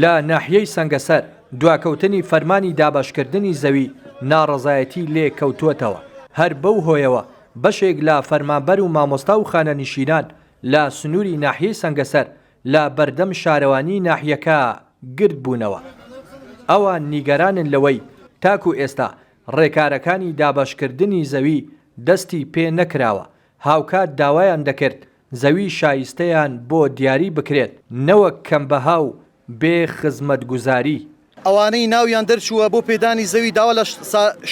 لە ناحیەی سەنگەسەر دواکەوتنی فەرمانی دابەشکردنی زەوی ناڕەزایەتی لێ کەوتووەتەوە، هەر بەو هۆیەوە بەشێک لە فەرمانبەر و مامۆستا و خانەنشینان لە سنووری ناحیەی سەنگەسەر لە بەردەم شارەوانی ناحیەکە گردبوونەوە. ئەوان نیگەرانن لەوەی تاکو ئێستا ڕێکارەکانی دابەشکردنی زەوی دەستی پێ نەکراوە، هاوکات داوایان دەکرد زەوی شایستەیان بۆ دیاری بکرێت نەوەک کەمبەها و بێ خزمەتگوزاری. ئەوانەی ناویان دەرچووە بۆ پێدانی زەوی داوا لە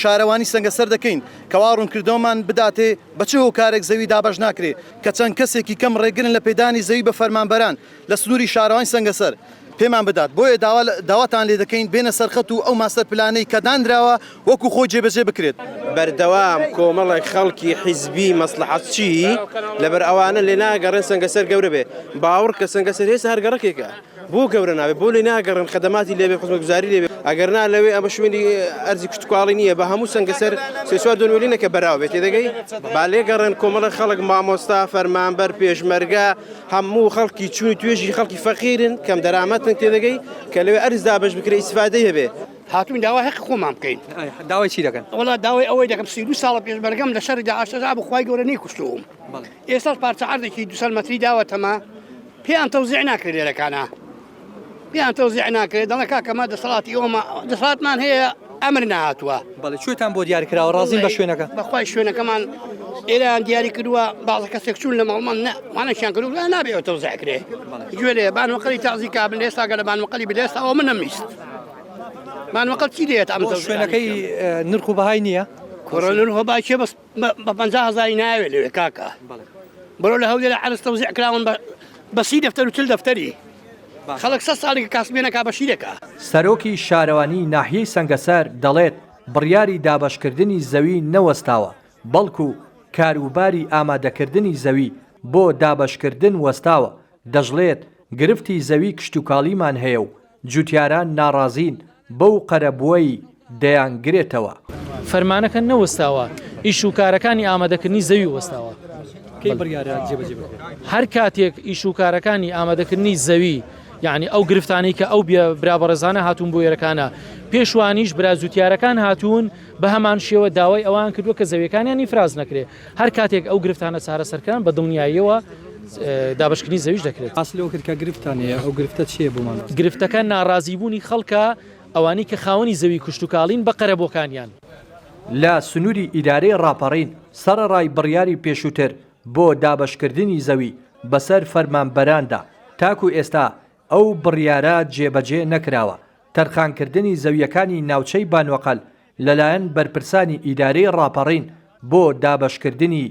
شارەوانی سەنگەسەر دەکەین کەوا ڕوونکردنەوەمان بداتێ بە چ هۆکارێک زەوی دابەش ناکرێ کە چەند کەسێکی کەم ڕێگرن لە پێدانی زەوی بە فەرمانبەران لە سنووری شارەوانی سەنگەسەر پێمان بدات بۆیە داوا داواتان لێ دەکەین بێنە سەرخەت و ئەو ماستەر پلانەی کە دانراوە وەکو خۆی جێبەجێ بکرێت. بەردەوام کۆمەڵێک خەڵکی حیزبی مەسڵەحەتچی لەبەر ئەوانە لێ ناگەڕێن سەنگەسەر گەورە بێ باوەڕکە سەنگەسەر هێستا هەر گەڕەکێکە بۆ گەورە نابێ بۆ لێ ناگەڕێن خەدەماتی لێ بێ خزمەتگوزاری لێ بێ ئەگەر نا لەوێ ئەمە شوێنی ئەرزی کشتوکاڵی نییە بە هەموو سەنگەسەر سێ چوار دۆنوێلی نەکە بەراو بێت تێدەگەی با لێ گەڕێن کۆمەڵە خەڵک مامۆستا فەرمانبەر پێشمەرگە هەموو خەڵکی چوونی توێژی خەڵکی فەقیرن کەم دەرامەتن تێدەگەی کە لەوێ ئەرز دابەش بکرێ ئیسفادەی هەبێ. هاتووین داوای هەقی خۆمان بکەین. داوای چی دەکەن؟ وەڵا داوای ئەوەی دەکەم 32 ساڵە پێشمەرگەم لە شەڕی داعش ئەزا بوو خوای گەورە نەیکوشتووم. ئێستاش پارچە عەردێکی 200 مەتری داوەتەمە پێیان تەوزیع ناکرێت لێرەکانە. پێیان تەوزیع ناکرێت دەڵێ کاکە مە دەسەڵاتی ئەومە دەسەڵاتمان هەیە ئەمر نەهاتووە. بەڵێ کوێتان بۆ دیار کراوە ڕازین بە شوێنەکە؟ بەخوای شوێنەکەمان ئێران دیاری کردووە بازە کەسێک چوون لە ماڵمان نە وانەشیان کردووە نابێ ئەو تەوزیع کرێ گوێ لێ بان وەقەلی تازی کابن لێستا گەلە بان وەقەلی بلێستا ئەوە منم ویست بان وەقەل چی دێت ئەم شوێنەکەی نرخ و بەهای نییە؟ کوڕە نرخ و بەهای چیە بەس بە 50 هەزاری ناوێ لەوێ کاکە بڕۆ لە هەولێر عەرز تەوزیع کراون بە بە سی دەفتەر و 40 دەفتەری خەڵک سە ساڵێکە کاسبێ نەکا بە شیرێکە. سەرۆکی شارەوانیی ناحیەی سەنگەسەر دەڵێت، بڕیاری دابەشکردنی زەوی نەوەستاوە، بەڵکو کاروباری ئامادەکردنی زەوی بۆ دابەشکردن وەستاوە، دەشڵێت، گرفتی زەوی کشتوکاڵیمان هەیە و جوتیاران ناڕازین بەو قەرەبووەی دەیانگرێتەوە. فەرمانەکە نەوەستاوە، ئیش و کارەکانی ئامادەکردنی زەوی وەستاوە. کەی بڕیارە جێبەجێ بکرێت؟ هەر کاتێک ئیش و کارەکانی ئامادەکردنی زەوی، یانی ئەو گرفتانەی کە ئەو برا بەڕێزانە هاتوون بۆ ئێرەکانە، پێشوانیش برا جوتیارەکان هاتوون بە هەمان شێوە داوای ئەوان کردووە کە زەویەکانیان ئیفراز نەکرێت. هەر کاتێک ئەو گرفتانە چارەسەرکران بە دڵنیاییەوە دابەشکردنی زەویش دەکرێت. باست لەوە کرد کە گرفتتان هەیە، ئەو گرفتە چییە بۆمان باس بکە؟ گرفتەکە ناڕازیبوونی خەڵکە، ئەوانەی کە خاوەنی زەوی کشتوکاڵین بە قەرەبووەکانیان. لە سنووری ئیدارەی ڕاپەڕین، سەرەڕای بڕیاری پێشووتر بۆ دابەشکردنی زەوی بەسەر فەرمانبەراندا، تاکو ئێستا ئەو بڕیارە جێبەجێ نەکراوە، تەرخانکردنی زەوییەکانی ناوچەی بانوەقەل لەلایەن بەرپرسانی ئیدارەی ڕاپەڕین بۆ دابەشکردنی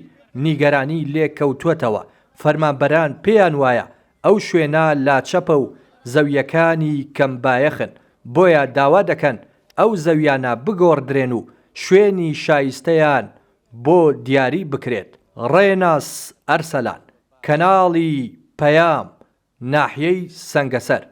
نیگەرانی لێکەوتووەتەوە، فەرمانبەران پێیان وایە ئەو شوێنە لاچەپە و زەوییەکانی کەمبایەخن، بۆیە داوا دەکەن ئەو زەویانە بگۆڕدرێن و شوێنی شایستەیان بۆ دیاری بکرێت. ڕێناس ئەرسەلان، کەناڵی پەیام، ناحیەی سەنگەسەر.